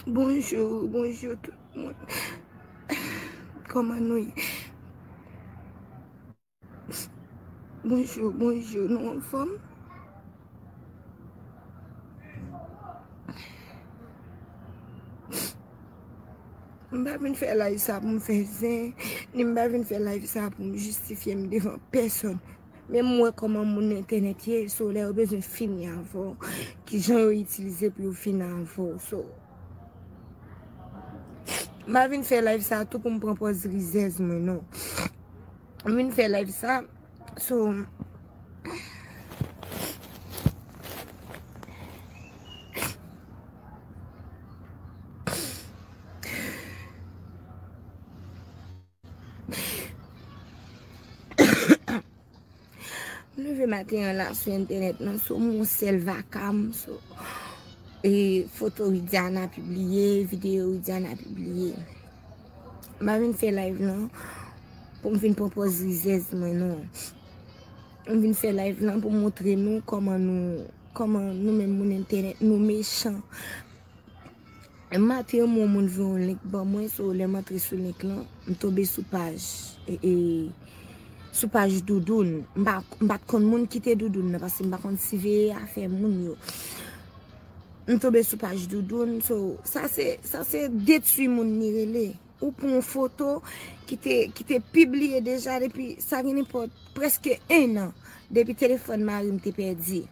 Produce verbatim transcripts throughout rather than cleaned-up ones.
Bonjou, bonjou tout moun. Kòman nou ye? Bonjou, bonjou, nou anfòm? M pa vin fè live sa pou m fè zen, ni m pa vin fè live sa pou m jistifye m devan pèsòn. Men m wè kòman moun entènèt ye, so lè yo bezwen fini avè w, ki jan yo itilize pou yo fini avè w. So, m pa vin fè live sa tou pou m pran pòz rizèz mwen, non. M vin fè live sa, so, m leve maten an la sou entènèt nan, so m yon sèl vaka m, so, e foto Widiana pibliye, videyo Widiana pibliye. M pa vin fè live lan pou m vin pran pòz rizèz mwen, non. M vin fè live lan pou m montre nou kòman nou, kòman nou menm moun entènèt, nou mechan. Maten an, yon moun voye yon link ban mwen, so lè m antre sou link lan, m tonbe sou paj, e, e, sou paj Doudoun. M pa, m pa t konn moun ki te Doudoun nan, paske m pa konn siveye afè moun yo. M tonbe sou paj Doudoun, so, sa se, sa se detwi moun li rele. Ou pran yon foto ki te, ki te pibliye deja depi, sa gen nenpòt, prèske en an, depi telefòn mari m te pèdi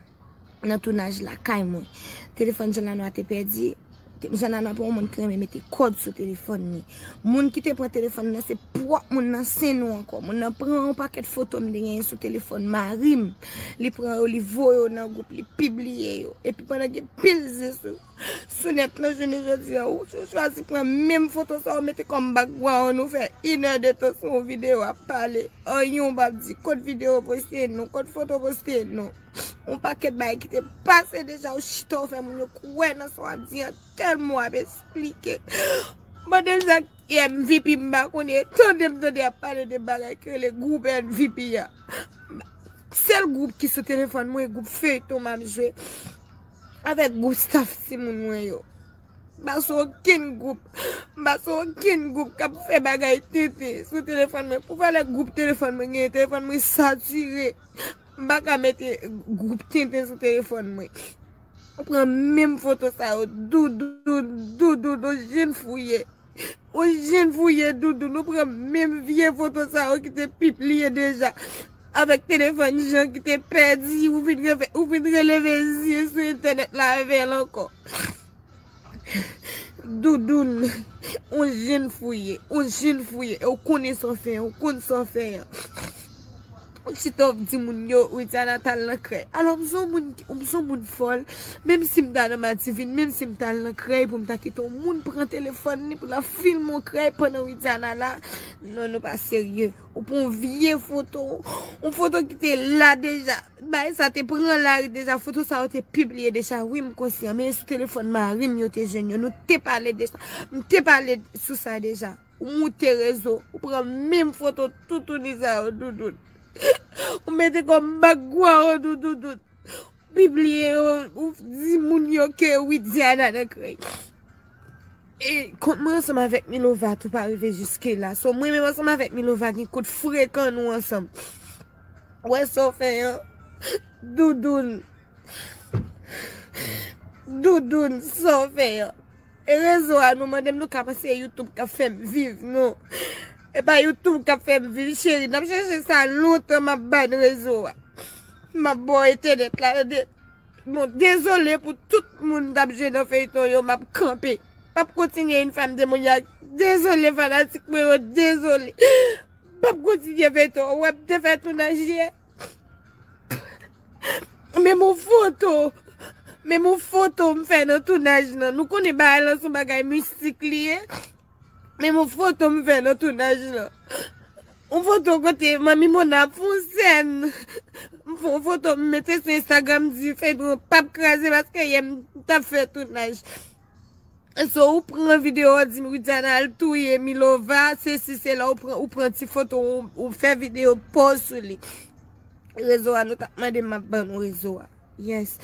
nan tounaj lakay mwen. Telefòn Jean Lanois te pèdi. Te-, Jean Lanois pa yon moun ki renmen mete kòd sou telefòn li. Moun ki te pran telefòn nan, se pwòp moun nan sen nou ankò. Moun nan pran yon pakèt foto m te genyen sou telefòn mari m. Li pran yo, li voye yo nan gwoup, li pibliye yo. Epi pandan gen pil zen sou, sou nèt lan, jounen jodi a, ou, ou chwazi pran menm foto sa, ou mete kòm background, ou fè inèdtan sou yon videyo ap pale. Anyen ou p ap di, kot videyo poste non, kot foto poste non. Yon pakèt bagay ki te pase deja, ou chita, ou fè moun yo kwè nan sa w ap di an, tèlman w ap esplike. Mande m sa ki M V P, m pa konnen, tande m tande y ap pale de bagay ki rele gwoup M V P a. Sèl gwoup ki sou telefòn mwen, gwoup feyton m ap jwe avèk gwoup staff timoun mwen yo. M pa sou okenn gwoup. M pa sou okenn gwoup k ap fè bagay tenten sou telefòn mwen. Pou valè gwoup telefòn mwen genyen, telefòn mwen satire. M pa ka mete gwoup tenten sou telefòn mwen. Ou pran menm foto sa yo, Doudoun, Doudoun, ou jwenn fouye. Ou jwenn fouye, Doudoun, ou pran menm vye foto sa yo ki te pibliye deja. Avèk telefòn Jean ki te pèdi, ou vin reve-, ou vin releve zye sou entènèt la avè l ankò. Doudoun, ou jwenn fouye, ou jwenn fouye, e ou konnen sa w fè, ou konn sa w fè an. Ou chita w ap di moun yo, Widiana t al nan krèy. Alò, m se yon moun, m se yon moun fòl. Menm si m ta nan Madiven, menm si m t al nan krèy pou m ta kite yon moun pran telefòn li pou l ap filme yon krèy pandan Widiana la. Non, nou pa serye. Ou pran yon vye foto, yon foto ki te la deja. Bagay sa te pran lari deja, foto sa yo te pibliye deja. Wi, m konsyan, men sou telefòn mari m yo te jwenn yo. Nou te pale de sa. M te pale sou sa deja. Ou moute rezo, ou pran menm foto toutouni sa yo, Doudoun. Ou mete kòm background, Doudoun. Pibliye yo, ou di moun yo ke Widiana nan krèy. E kont mwen ansanm avèk Milova tou pa rive jiske la. So, mwen menm ansanm avèk Milova gen kout frekan nou ansanm. Ou wè sa w fè an? Doudoun. Doudoun, sa w fè an? E rezo a, nou mande m nou ka panse se YouTube k ap fè m viv, non. E pa YouTube k ap fè m viv, cheri. N ap chèche sa lontan, m ap ban rezo a. M ap ba w entènèt la, tande. Bon, dezole pou tout moun k ap jwe nan feyton yo, m ap kanpe. M ap kontinye yon fanm demonyak. Dezole fanatik mwen yo, dezole. M ap kontinye feyton. Ou wè m te fè tounaj yè. Menm yon foto. Menm yon foto m fè nan tounaj lan. Nou konnen bagay lan se yon bagay mistik li ye. Menm yon foto m fè nan tounaj lan. Yon foto kote Manmi Mona ap fè yon sèn. M fè yon foto m mete sou Instagram, di feyton an p ap kraze paske yè m t ap fè tounaj. So, ou pran videyo, ou di Widiana al touye Milova, sesi, sela, ou pran, ou pran ti foto, ou, ou fè videyo pòz sou li. Rezo a, nou t ap mande m, m ap ban nou rezo a. Yes.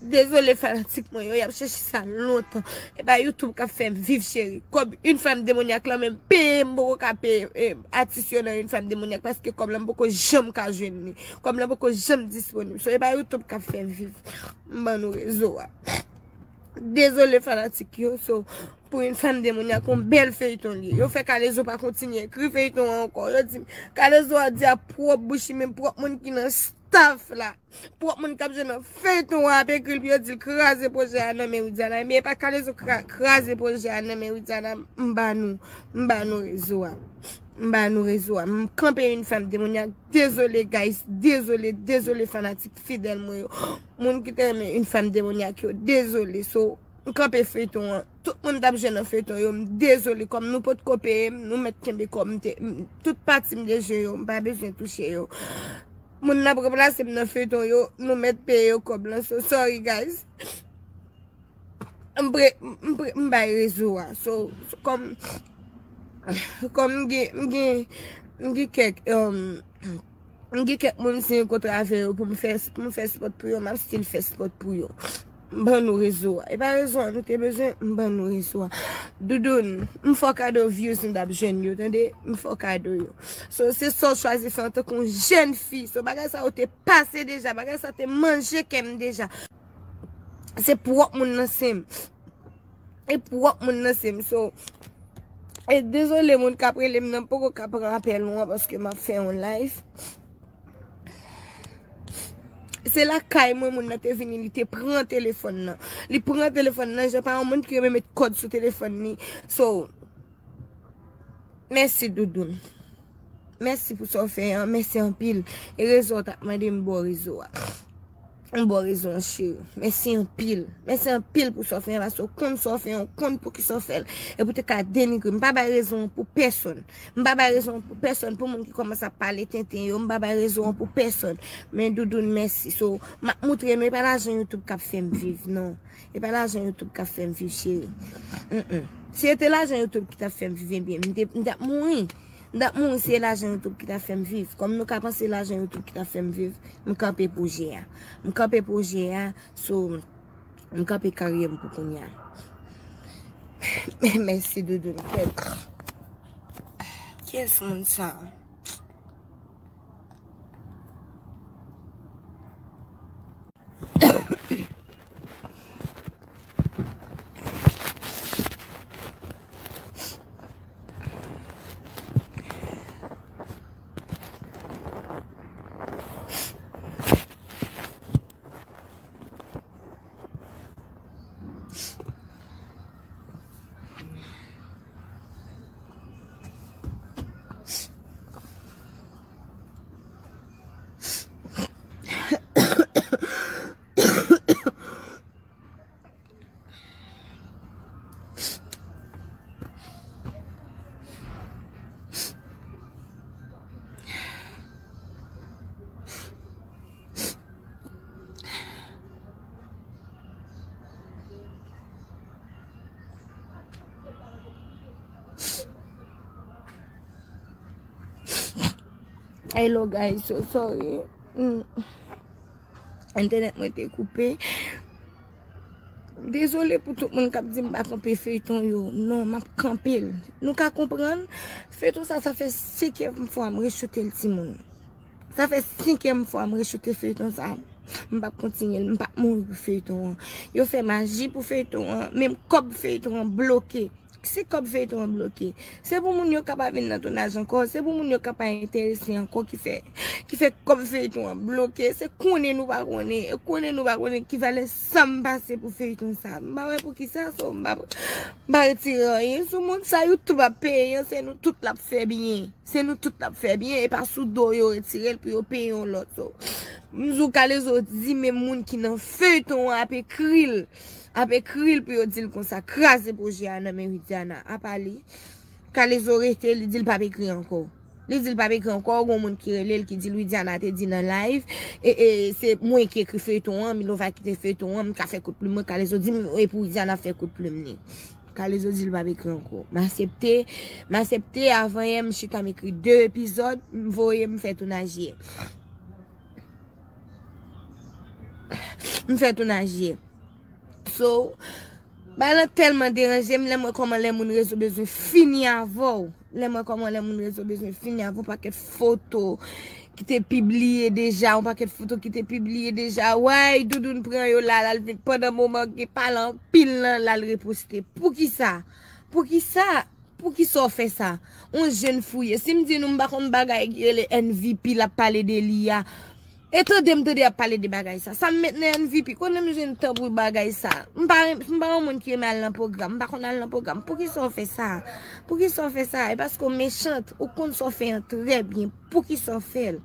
Dezole fanatik mwen yo, y ap chèche sa lontan. E pa YouTube k ap fè m viv, cheri. Kòb Une Femme Démoniaque lan menm peye m poko ka peye, eh, atis yo nan Une Femme Démoniaque, paske kòb lan poko janm ka jwenn li. Kòb lan poko janm disponib. So, e pa YouTube k ap fè m viv. M ban nou rezo a. Dezole fanatik yo. So, pou Une Femme Démoniaque, yon bèl feyton li ye. Yo fè Kalezo pa kontinye ekri feyton an ankò. Yo di, Kalezo a di a pwòp bouch li, men pwòp moun ki nan staff la. Pwòp moun k ap jwe nan feyton an ap ekri l pou yo di l kraze pwojè a nan men Widiana. Men e pa Kalezo kra-, kraze pwojè a nan men Widiana. M ba nou, m ba nou rezo a. M ba nou rezo a. M kanpe Une Femme Démoniaque. Dezole, guys. Dezole, dezole, fanatik fidèl mwen yo. Moun ki te renmen Une Femme Démoniaque yo. Dezole. So, m kanpe feyton an. Tout moun t ap jwe nan feyton yo. M dezole. Kòm nou potko peye m, nou mèt kenbe kòb m te, m, tout pati m te jwe yo. M pa bezwen touche yo. Moun n ap ranplase m nan feyton yo, nou mèt peye yo kòb lan. So, sorry, guys. M pre-, m pre-, m bay rezo a. So, so, kòm, kòm m gen, m gen, m gen kèk, um, m gen kèk moun si m kontre avè yo pou m fè, pou m fè spòt pou yo, m ap still fè spòt pou yo. M ban nou rezo a. E pa rezo a nou te bezwen, m ban nou rezo a. Doudoun, m fè w kado views m t ap jwenn yo, tande? M fè w kado yo. So, se sa w chwazi fè antanke yon jèn fi. So, bagay sa yo te pase deja, bagay sa te manje kè m deja. Se pwòp moun nan se m. E pwòp moun nan se m. So, e dezole moun k ap rele m nan poko ka pran apèl ou an paske m ap fè yon live. Se lakay mwen moun nan te vini, li te pran telefòn nan. Li pran telefòn nan, jan pa yon moun ki renmen met kòd sou telefòn li. So, mèsi Doudoun. Mèsi pou sa w fè an, mèsi anpil. E rezo a w t ap mande m ba w rezo a. M ba w rezo an, cheri. Mèsi anpil. Mèsi anpil pou sa w fè an, paske w konn sa w fè an, w konn poukisa w fè l. E pou te ka denigre m, m pa bay rezo an pou pèsonn. M pa bay rezo an pou pèsonn, pou moun ki kòmanse ap pale tenten yo, m pa bay rezo an pou pèsonn. Men Doudoun, mèsi. So, m ap moutre nou, e pa lajan YouTube k ap fè m viv, non. E pa lajan YouTube k ap fè m viv, cheri. Mm-mm. Si se te lajan YouTube ki t ap fè m viv, ebyen, m te, m t ap mouri. M t ap mouri si se lajan YouTube ki t ap fè m viv. Kòm nou ka panse lajan YouTube ki t ap fè m viv, m kanpe pwojè a. M kanpe pwojè a, so, m kanpe karyè m pou kounye a. Mèsi, Doudoun. Kiyès moun sa? Hello guys, so sorry. Mm. Entènèt mwen te koupe. Dezole pou tout moun k ap di m pa kanpe feyton yo. Non, m ap kanpe l. Nou ka konprann? Feyton sa, sa fè senkyèm fwa m rechoute l, timoun. Sa fè senkyèm fwa m rechoute feyton sa. M p ap kontinye l, m p ap mouri pou feyton an. Yo fè maji pou feyton an, menm kòb feyton an bloke. Si kòb feyton an bloke, se pou moun yo ka pa vin nan tounaj ankò, se pou moun yo ka pa enterese ankò ki fè, ki fè kòb feyton an bloke. Se konnen nou pa konnen, e konnen nou pa konnen ki valè san m pase pou feyton sa. M pa wè poukisa, so, m pa, m pa retire anyen sou moun. Sa YouTube ap peye an, se nou tout l ap fè byen. Se nou tout l ap fè byen, e pa sou do yo retire l pou yo peye yon lòt. So, m di w Kalezo di menm moun ki nan feyton an ap ekri l. Ap ekri l pou yo di l konsa, kraze pwojè a nan men Widiana. Apa li, Kalezo rete, li di l p ap ekri ankò. Li di l p ap ekri ankò, gon moun ki rele l, ki di l Widiana te di nan live, e, e, se mwen ki ekri feyton an, Milova kite feyton an, m ka fè kout plim mwen, Kalezo di m, e pou Widiana fè kout plim li. Kalezo di l p ap ekri ankò. M aksepte, m aksepte, avan yè m chita m ekri de epizòd, m voye m fè tounaj yè. M fè tounaj yè. So, bagay lan tèlman deranje m lè m wè kòman lè moun rezo bezwen fini avè w. Lè m wè kòman lè moun rezo bezwen fini avè w, yon pakèt foto ki te pibliye deja, yon pakèt foto ki te pibliye deja. Way, Doudoun pran yo la, l al vin pandan moman gen pale anpil lan, l al reposte. Poukisa? Poukisa? Poukisa w fè sa? On jèn fouye. Si m di nou m pa konn bagay ki rele N V P l ap pale de li a. E tande m tande y ap pale de bagay sa. Sa m met nan N V P. Konnen m jwenn tan pou bagay sa. M pa, m pa yon moun ki renmen al nan pwogram. M pa konn al nan pwogram. Poukisa w fè sa? Poukisa w fè sa? E paske w mechant. Ou konn sa w fè an trè byen. Poukisa w fè l?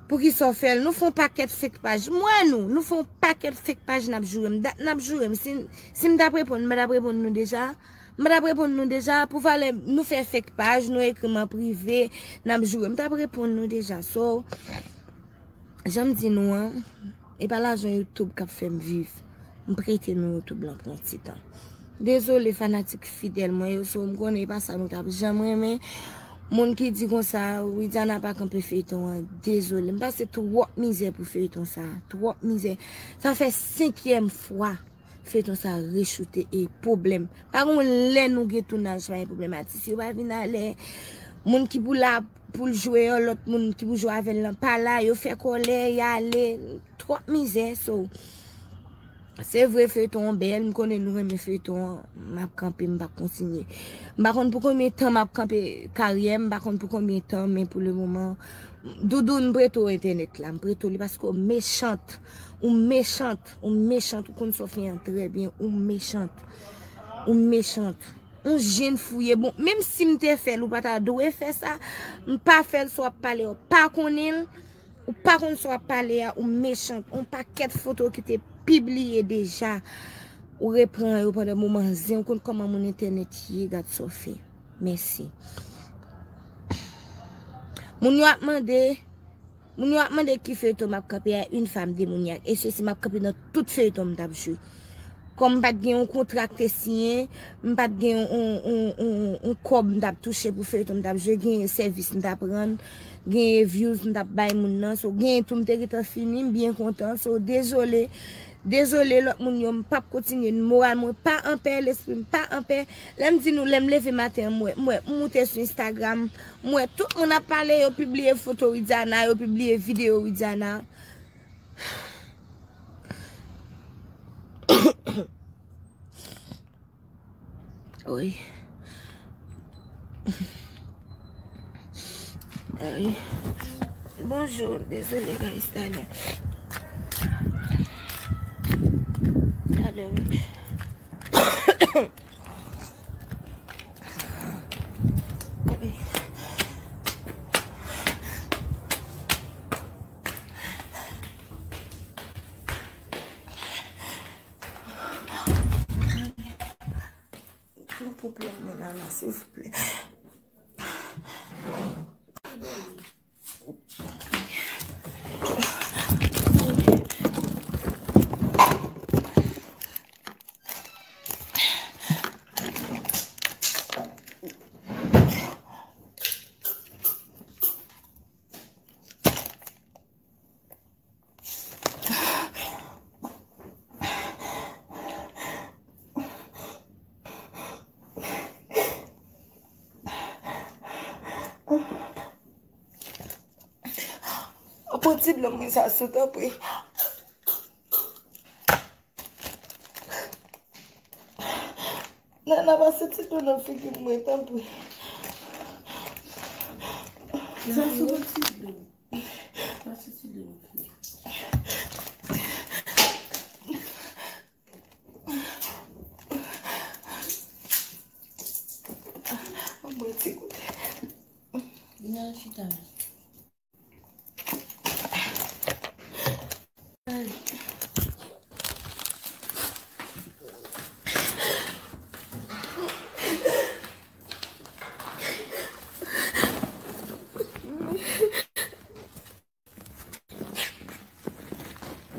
Poukisa w fè l? Nou fè yon pakèt fake paj. M wè nou. Nou fè yon pakèt fake paj n ap joure m. Dat n ap joure m. Si, si m t ap reponn, m pa t ap reponn nou deja. M pa t ap reponn nou deja. Pou valè nou fè fake paj, nou ekri m an prive, n ap joure. M t ap reponn nou deja. So, jan m di nou an, e pa lajan YouTube k ap fè m viv. M prete nou YouTube lan pou yon ti tan. Dezole fanatik fidèl mwen yo, so m konnen e pa sa nou t ap janm renmen. Moun ki di konsa, Widiana pa kanpe feyton an, dezole. M pase twòp mizè pou feyton sa, twòp mizè. Sa fè senkyèm fwa feyton sa rechoute e pwoblèm. Pa gon lè nou gen tounaj pa gen pwoblèm. Atis yo pa vin alè. Moun ki pou la pou l jwe an, lòt moun ki pou jwe avè l lan pa la. Yo fè kòlè, y ale. Twòp mizè. So, se vre feyton an bèl. M konnen nou renmen feyton an. M ap kanpe, m p ap kontinye. M pa konn pou konbyen tan m ap kanpe karyè m. M pa konn pou konbyen tan, men pou le moman, Doudoun, m prete w entènèt la. M prete w li paske w mechant. Ou mechant, ou mechant, ou konn sa w fè an trè byen, ou mechant, ou mechant. On jèn fouye, bon, menm si m te fè l, ou pa ta dwe fè sa, m pa fè l, sa w ap pale a, w pa konnen l, ou pa konn sa w ap pale a, ou mechant. On pakèt foto ki te pibliye deja, ou repran yo pandan moman zen, ou konn kòman moun entènèt ye, gad sa w fè. Mèsi. Moun yo ap mande, Moun yo ap mande ki feyton m ap kanpe a, une femme démoniaque. E sesi m ap kanpe nan tout feyton m t ap jwe. Kòm m pa t gen yon kontra k te siyen, m pa t gen yon, yon, yon, yon, yon kòb m t ap touche pou feyton m t ap jwe, gen sèvis m t ap rann, gen views m t ap bay moun nan. So, gen tou m te gentan fini, m byen kontan. So, dezole, dezole lòt moun yo, m p ap kontinye. Moral mwen pa anpè, lespri m pa anpè. Lè m di nou, lè m leve maten an, m wè, m wè, m moute sou Instagram, m wè tout moun ap pale, yo pibliye foto Widiana, yo pibliye videyo Widiana. Wi. Ay. Bonjou, dezole, guys, talè. Talè, wi. Yon pwoblèm mwen la, la, silvouplè. Pran ti dlo mwen sa sou, tanpri. Nana, pase ti dlo nan figi mwen, tanpri. Sa sou yon ti dlo. Pase ti dlo nan figi. Mwen ti goute. Vin al chita la.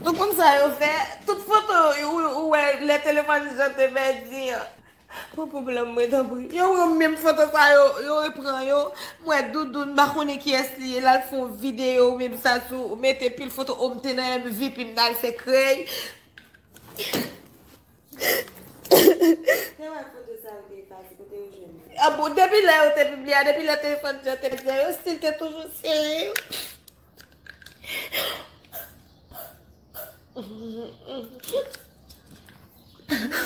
Ou konn sa yo fè? Tout foto ou, ou wè lè telefòn Jean te pèdi an. Pran pwoblèm mwen, tanpri. Yo, yo, menm foto sa yo, yo repran yo. M wè Doudoun, m pa konnen kiyès li ye, l al fè yon videyo, menm sa sou, mete pil foto, o, m te nan M V P, m t al fè krèy. Te wè foto sa yo te efase, kote yo jwenn yo? Ah bon, depi lè yo te pibliye a, depi lè telefòn Jan te pèdi a, yo stil te toujou serye.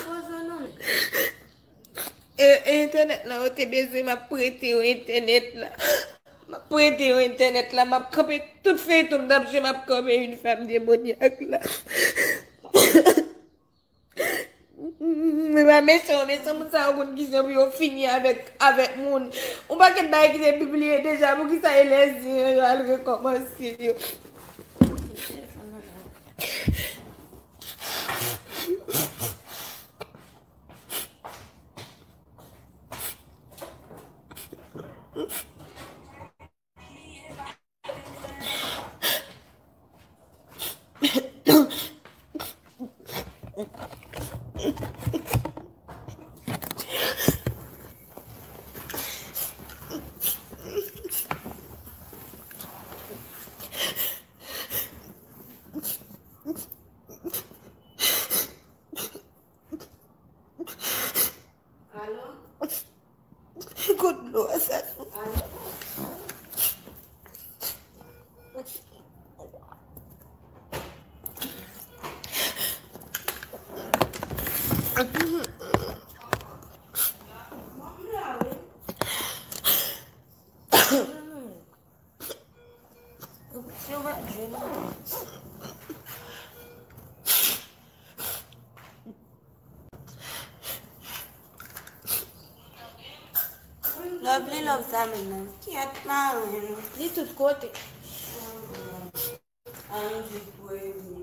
Poze non. E, e entènèt la, yo te bezwen, m ap prete yo entènèt la. M ap prete yo entènèt la, m ap kanpe tout feyton m t ap jwe, m ap kanpe une femme démoniaque la. Men pa mechan, mechan moun sa yo konn kijan pou yo fini avèk, avèk moun. Yon pakèt bagay ki te pibliye deja, poukisa e lèzyen yo al rekòmanse yo? Kot dlo a sa sou? Lovely love sa menm nan. Kyèt maren. Li tout kote. Ann di premye.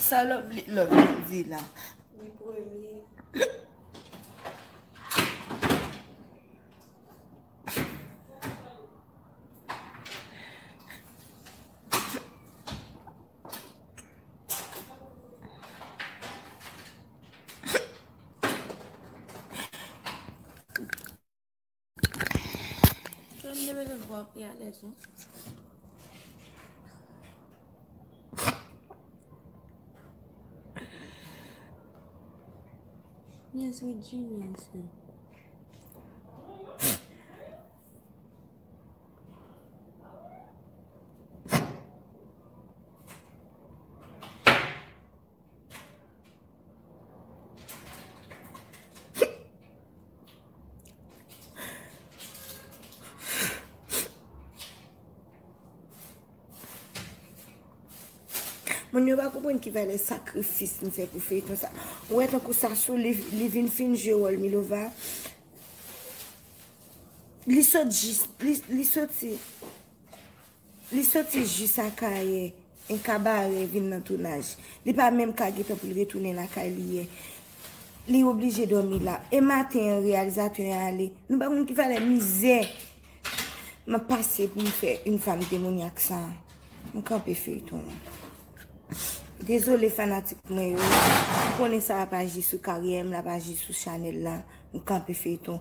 Sa Lovely, Lovely di la. Li premye. Kè m te mete vwa pi alèz wi. Yes, with G, yes. Moun yo pa konprann ki valè sakrifis m fè pou feyton sa. Ou wè tankou Sasou, li, li vin fin jwe wòl Milova. Li sot jis, li, li soti, li soti jis Akayè, en Kabarè vin nan tounaj. Li pa menm ka gen tan pou l retounen lakay li yè. Li oblije dòmi la. E maten an, reyalizatè an ale. Nou pa konn ki valè mizè m ap pase pou m fè une femme démoniaque sa. M kanpe feyton an. Dezole fanatik mwen yo. M konnen sa ap aji sou karyè m, l ap aji sou chanèl la. M kanpe feyton.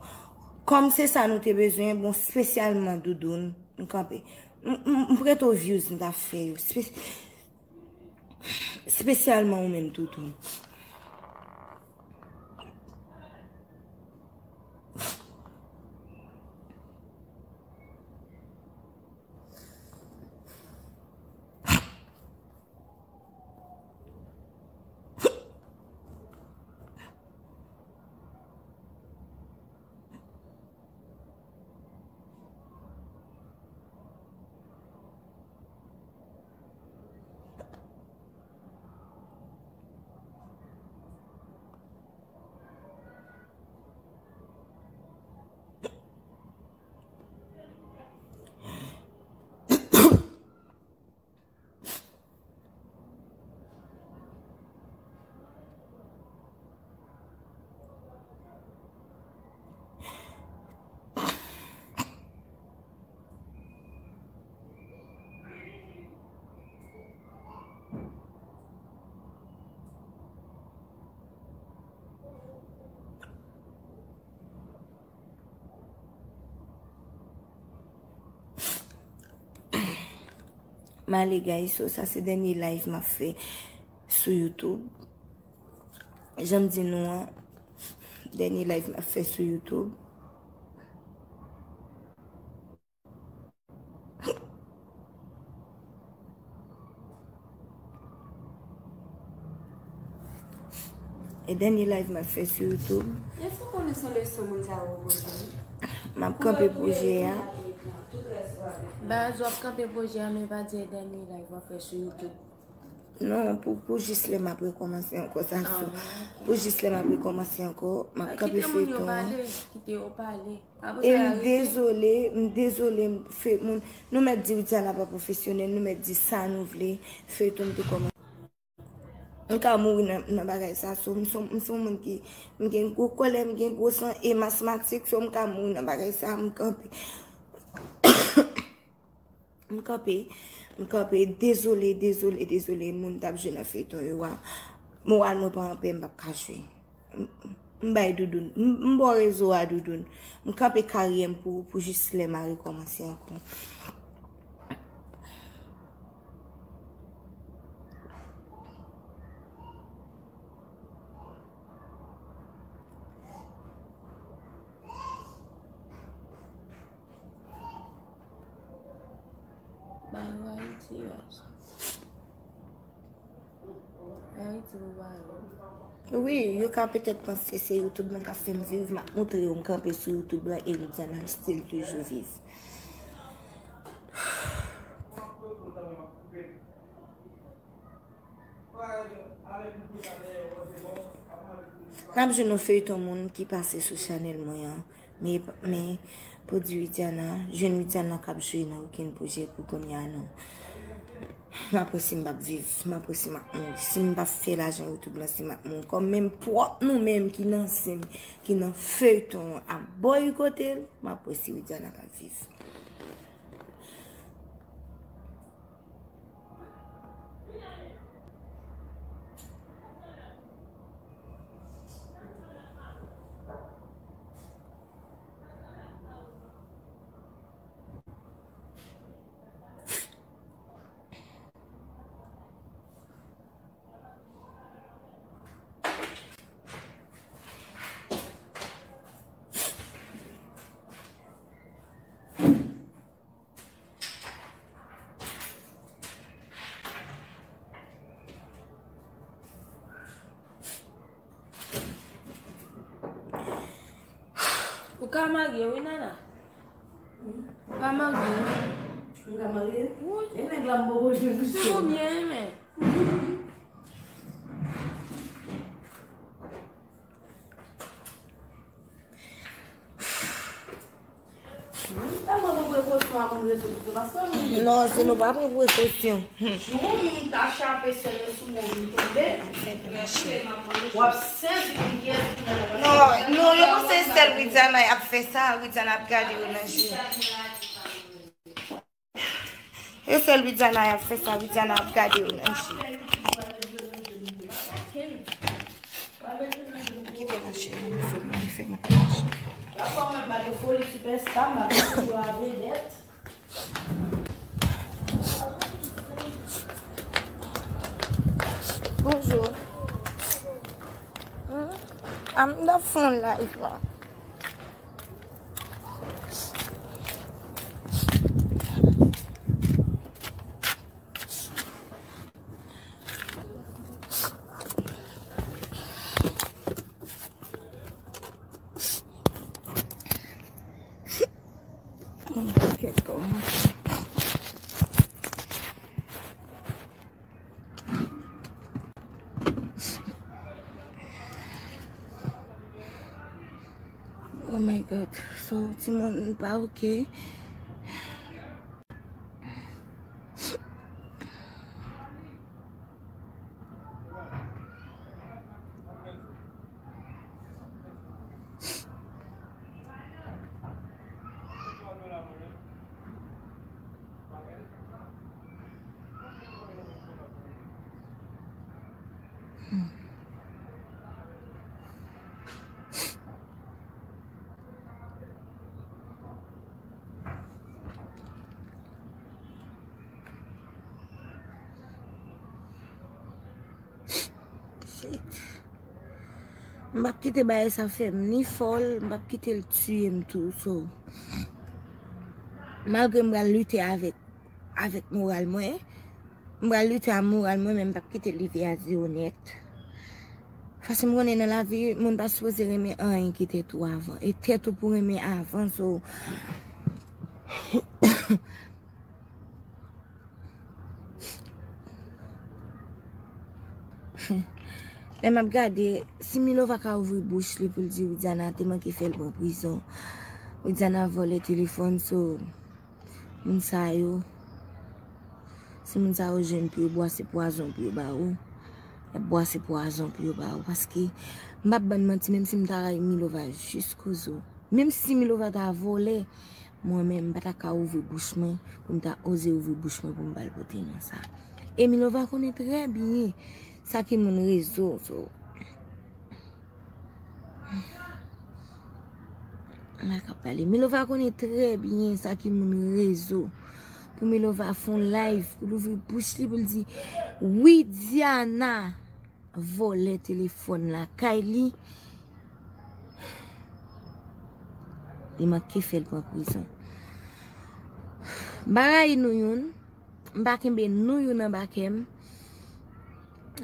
Kòm se sa nou te bezwen, bon, espesyalman Doudoun, m kanpe. M, m, m prete w views m t ap fè yo. Espe-, espesyalman ou menm, Toutou. M ale, guys, so sa se dènye live m ap fè sou YouTube. Jan m di nou an, dènye live m ap fè sou YouTube. E dènye live m ap fè sou YouTube. Èske w konnen se yon leson moun sa yo pote? M ap kanpe pwojè a. Baz, w ap kanpe pwojè a, men pa di e dènye live w ap fè sou YouTube. Non, pou, pou jis lè m ap rekòmanse ankò, sa sou. Pou jis lè m ap rekòmanse ankò, m ap kanpe feyton an. Kite moun yo pale, kite yo pale. E m dezole, m dezole, m fè moun. Nou mèt di Widiana pa pwofesyonèl, nou mèt di sa nou vle, feyton m te kòmanse. M ka mouri nan, nan bagay sa, so, m se, m se yon moun ki, m gen gwo kòlè, m gen gwo san, e m asmatik, so, m ka mouri nan bagay sa, m kanpe. M kanpe, m kanpe, dezole, dezole, dezole, moun t ap jwe nan feyton yo a. Moral mwen pa anpè, m p ap ka jwe. M, m bay doudoun, m, m ba w rezo a, doudoun. M kanpe karyè m pou, pou jis lè m a rekòmanse ankò. Ba yo Ayiti, guys. Ayiti pou ba yo. Wi, yo ka petèt panse se YouTube lan k ap fè m viv, m ap montre yo m kanpe sou YouTube lan e Widiana still toujou viv. N ap jwenn yon feyton moun ki pase sou chanèl mwen an. Men, men, pou di Widiana, jwenn Widiana k ap jwe nan okenn pwojè pou kounye a, non. M ap wè si m p ap viv, m ap wè si m ap mouri. Si m p ap fè lajan YouTube lan, si m ap mouri. Kòm menm pwòp nou menm ki nan sen, ki nan feyton an ap bòykote l, m ap wè si Widiana p ap viv. Ou ka marye, wi, Nana. Ou ka marye. Ou ka marye? Wi. E nèg la m poko jwenn. Se konbyen, men? Non, si nou pa pran prekosyon. Jou moun ta chape sèl sou moun tonbe. W ap sezi pou pyès. Non, non, yo panse sèl Widiana y ap fè sa, Widiana ap gade yo nan je. E sèl Widiana y ap fè sa, Widiana ap gade yo nan je. Kite mache, mwen fè, mwen fè mache. Bonjou. Hmm? A m t ap fè yon live la. Oh my God. So, timoun pa oke. M p ap kite bagay sa fè m ni fòl, m p ap kite l tiye m tou. So, malgre m pral lite avèk, avèk moral mwen, m pral lite a moral mwen, men m p ap kite l rive a zewo nèt. Paske m konnen nan lavi, moun pa sipoze renmen anyen ki tèt ou avan. E tèt ou pou renmen avan, so, lè m ap gade, si Milova ka ouvri bouch li pou l di Widiana te manke fè l pran prizon, Widiana vòlè telefòn, so, moun sa yo, si moun sa yo jwenn pou yo bwase pwazon pou yo ba ou, y ap bwase pwazon pou yo ba ou. Paske, m p ap bann manti, menm si m ta rayi Milova jiskozo, menm si Milova ta vòlè, mwen menm, m pa ta ka ouvri bouch mwen, pou m ta oze ouvri bouch mwen pou m ba l pote non sa. E Milova konnen trè byen sa ki moun rezo, so. M pa ka pale. Milova konnen trè byen sa ki moun rezo. Pou Milova fè yon live, pou l ouvri bouch li, pou l di, Widiana vòlè telefòn lakay li, li manke fè l pran prizon. M pa rayi nou youn, m pa kenbe nou youn anba kè m.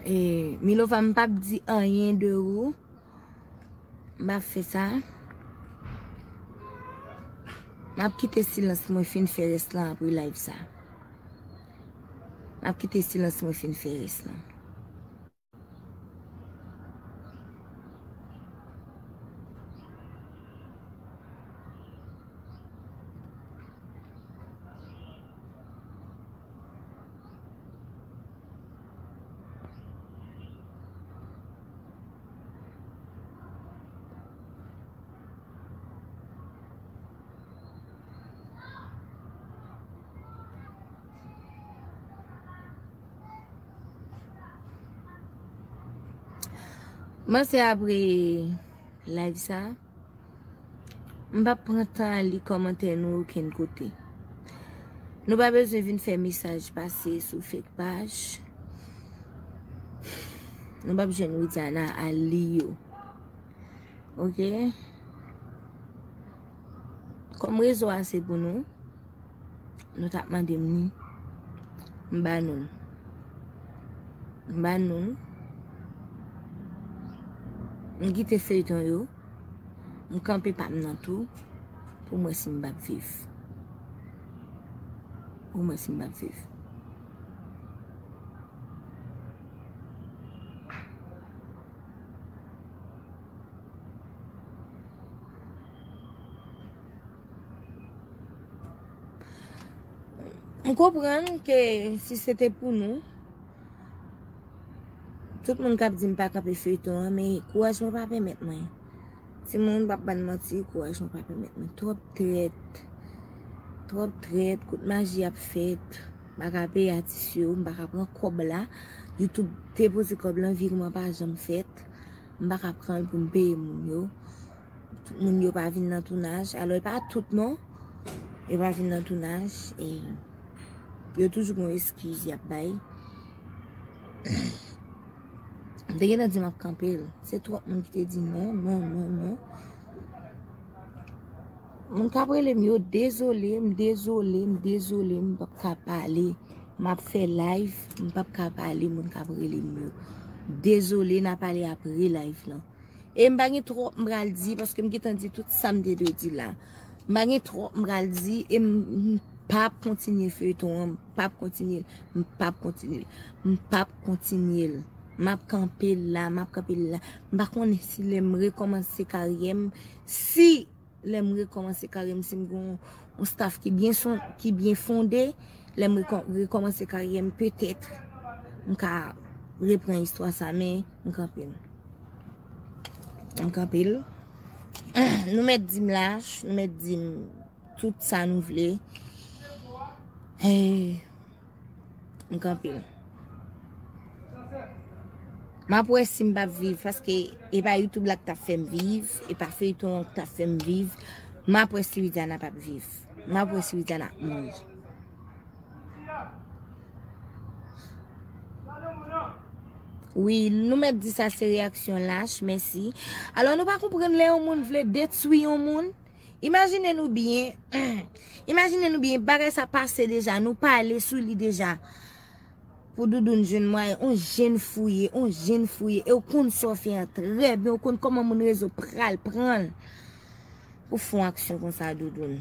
E, Milova, m p ap di anyen de ou. M p ap fè sa. M ap kite silans mwen fin fè rès lan apre live sa. M ap kite silans mwen fin fè rès lan. M panse apre live sa, m p ap pran tan al li kòmantè nou okenn kote. Nou pa bezwen vin fè mesaj pase sou fake paj. Nou p ap jwenn Widiana al li yo. Oke? Kòm rezo a se pou nou, nou t ap mande m ni, m ba nou l. M ba nou l. M kite feyton yo. M kanpe pa m nan tou. Pou m wè si m p ap viv. Pou m wè si m p ap viv. M konprann ke si se te pou nou, tout moun k ap di m pa kanpe feyton an, men kouraj mwen pa pèmèt mwen. Timoun, m p ap bann manti, kouraj mwen pa pèmèt mwen. Twòp trèt. Twòp trèt, kout maji ap fèt. M pa ka peye atis yo, m pa ka pran kòb la. YouTube depoze kòb lan, virman pa janm fèt. M pa ka pran l pou m peye moun yo. Tout moun yo pa vin nan tounaj. Alò, e pa tout non. Yo pa vin nan tounaj. E yo toujou gon eskiz y ap bay. M te gentan di m ap kanpe l. Se twòp moun ki te di non, non, non, non. Moun k ap rele m yo, dezole, m dezole, m dezole, m p ap ka pale. M ap fè live, m p ap ka pale, moun k ap rele m yo. Dezole, n a pale apre live lan. E m pa gen twòp m pral di, paske m gentan di tout sa m te dwe di la. M pa gen twòp m pral di, e m, m p ap kontinye feyton an, m p ap kontinye l, m p ap kontinye l, m p ap kontinye l. M ap kanpe l la, m ap kanpe l la. M pa konnen si lè m rekòmanse karyè m, si lè m rekòmanse karyè m, si m gen yon, yon staff ki byen son, ki byen fonde, lè m rekò-, rekòmanse karyè m, petèt, m ka reprann istwa sa, men m kanpe l. M kanpe l. Nou mèt di m lach, nou mèt di m tout sa nou vle. Eh, M kanpe l. M ap wè si m p ap viv, paske e pa YouTube la k t ap fè m viv, e pa feyton an k t ap fè m viv. M ap wè si Widiana p ap viv. M ap wè si Widiana ap mouri. Wi, nou mèt di sa se reyaksyon lach, mèsi. Alò, nou pa konprann lè yon moun vle detwi yon moun. Imajine nou byen, imajine nou byen, bagay sa pase deja, nou pale sou li deja. Pou Doudoun jwenn mwayen, on jenn fouye, on jenn fouye, e w konn sa w fè an trè byen, w konn kòman moun rezo pral pran l. Ou fè yon aksyon konsa, Doudoun.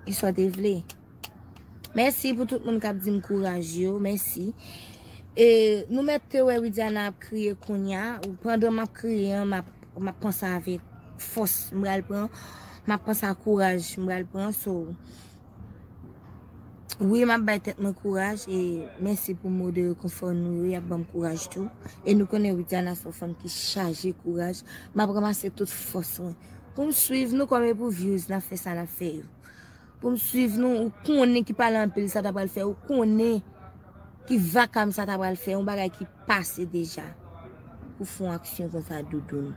E sa w te vle. Mèsi pou tout moun k ap di m kouraj yo. Mèsi. E, nou mèt te wè Widiana ap kriye kounye a. Pandan m ap kriye an, m ap, m ap panse avèk fòs. M pral pran. M ap panse a kouraj. M pral pran. So, wi, m ap bay tèt mwen kouraj. E mèsi pou mo de rekonfò nou yo. Y ap ban m kouraj tou. E nou konnen Widiana se yon fanm ki chaje kouraj. M ap ranmase tout fòs mwen. Pou m swiv nou kòm e pou views, n ap fè sa n ap fè yo. Pou m swiv nou, ou konnen ki pale anpil sa ta pral fè, ou konnen ki vakam sa ta pral fè, yon bagay ki pase deja. Pou fè yon aksyon konsa, Doudoun.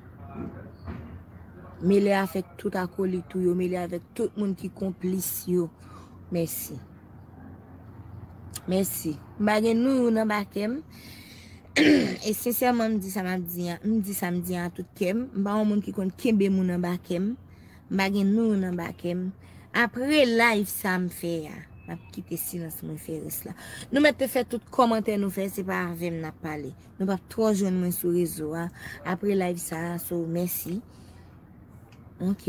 Mele avèk tout akolit ou yo, mele avèk tout moun ki konplis yo. Mèsi. Mèsi. M pa gen nou youn anba kè m. E sensèman, m di sa m ap di an, m di sa m di an a tout kè m. M pa yon moun ki konn kenbe moun anba kè m. M pa gen nou youn anba kè m. Apre live sa m fè a, m ap kite silans mwen fè rès la. Nou mèt te fè tout kòmantè nou fè, se pa avè m n ap pale. Nou p ap twò jwenn mwen sou rezo a. Apre live sa a, so, mèsi. Ok.